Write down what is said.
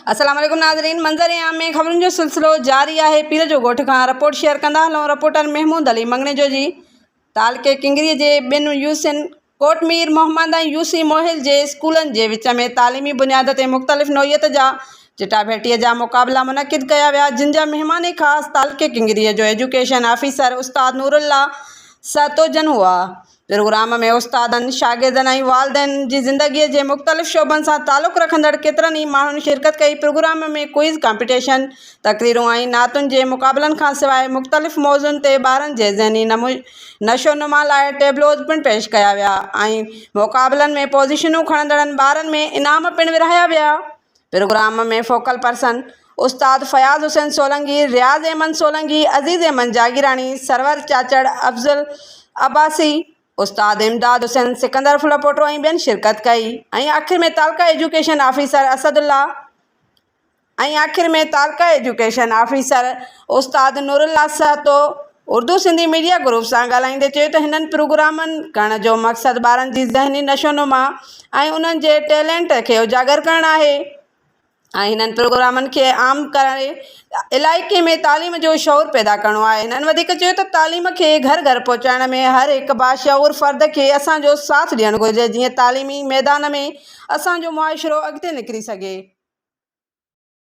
السلام عليڪم ناظرين منظر عام ۾ خبرن جو سلسلو جاري آهي پير جو ڳوٺ کان رپورٽ شيئر ڪندا هلون رپورٽر محمود علي مڱڻيجو جي تعلقي ڪنگري جي ٻن يوسين ڪوٽ مير محمد ۽ يوسي موهل جي اسڪولن جي وچ ۾ تعليمي بنياد تي مختلف نوعيت جا چٽاڀيٽي جا مقابلا منعقد ڪيا ويا جن جا مهمان خاص تعلقي ڪنگري جو ايجوڪيشن آفيسر استاد نورالله سهتو جن هئا. پروگرام ۾ استادن، شاگردن ۽ والدين جي زندگيء جي مختلف شعبن سان تعلق رکندڙ ڪيترن ئي ماڻهن شرڪت ڪئي. پروگرام ۾ ڪوئز ڪامپيٽيشن، تقريرون ۽ نعتن جي مقابلن کان سواء مختلف موضوعن تي ٻارن جي ذهني نشوونما لاء ٽيبلوز پڻ پيش ڪيا ويا ۽ مقابلن ۾ پوزيشنون کڻندڙن ٻارن ۾ انعام پڻ ورهايا ويا. پروگرام ۾ فوڪل پرسن استاد فياض حسين سولنگي، رياض احمد سولنگي، عزيز احمد جاگيراڻي، سرور چاچڙ، افضل عباسي، استاد امداد حسين، سڪندر ڦلپوٽو ۽ ٻين شرڪت ڪئي ۽ آخر ۾ تعلقه ايجوڪيشن آفيسر اسد الله ۽ آخر ۾ تعلقه ايجوڪيشن آفيسر استاد نورالله سهتو اردو سنڌي ميڊيا گروپ سان ڳالهائيندي چيو ته هنن پروگرامن ڪرڻ جو مقصد ٻارن جي ذهني نشونما ۽ انهن جي ٽيلنٽ کي اجاگر ڪرڻ آهي ۽ هنن پروگرامن کي عام ڪري علائقي ۾ تعليم جو شعور پيدا ڪرڻو آهي هنن وڌيڪ چيو ته تعليم کي گهر گهر پهچائڻ ۾ هر هڪ باشعور فرد کي اسان جو ساٿ ڏيڻ گهرجي جيئن تعليمي ميدان ۾ اسان جو معاشرو اڳتي نڪري سگهي.